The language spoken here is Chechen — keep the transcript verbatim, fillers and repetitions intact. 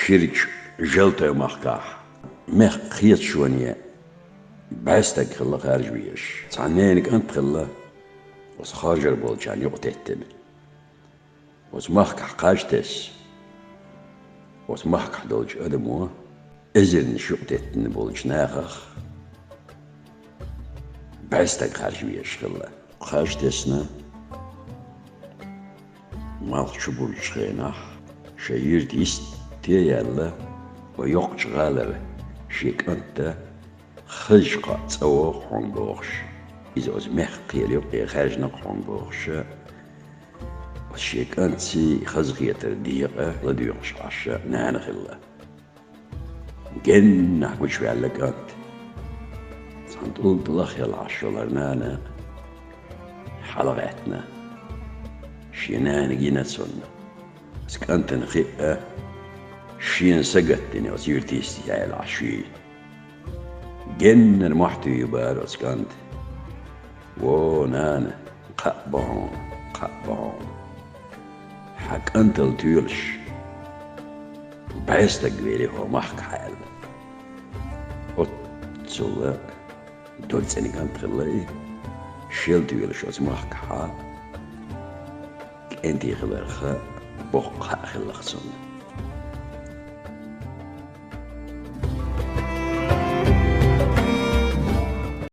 Ширача Желтой махкахь мехкан кхеташоне бӀе стаг хилла харжа везаш. Цхьа ненан кӀант хилла, оцу харжар болчарна юкъатеттина. Оцу махкахь кхаж тесна, оцу махкахь долчу адамо эзарнаш юкъатеттина болчу нахах бӀе стаг харжа везаш хилла. Кхаж тесна, малх чубуьллучу хенахь, шайн юьрта йисте а яьлла, вай йоккхачу гӀалара шен кӀанта хаза кхоъ цӀа вогӀу хьуна бохуш, иза оцу мехкан кхел юкъе хаьржина-кх хьуна бохуш, оцу шен кӀантций хазахетар декъа ладоькъуш Ӏаш нана хилла. Геннахь гучуваьлла кӀант. Цхьана тӀулг тӀе лахъелла Ӏаш йолу нана хьалагӀаьттина. Шен нана гина цунна. Оцу кӀантана хиъна, шена сагатдина оцу юьрта йисте яьлла Ӏаш вийна. Геннара мохь туьйхира оцу кӀанта. Во, нана, кхаъ бо хьуна, кхаъ бо хьуна. Хьан кӀантал тоьлуш бӀе стаг вели хӀокху махкахь аьлла. Оццул доза цӀена кӀант хилла и, шел тоьлуш оцу махкахь кӀентий хиларх боккха хаа хилла-кх цунна.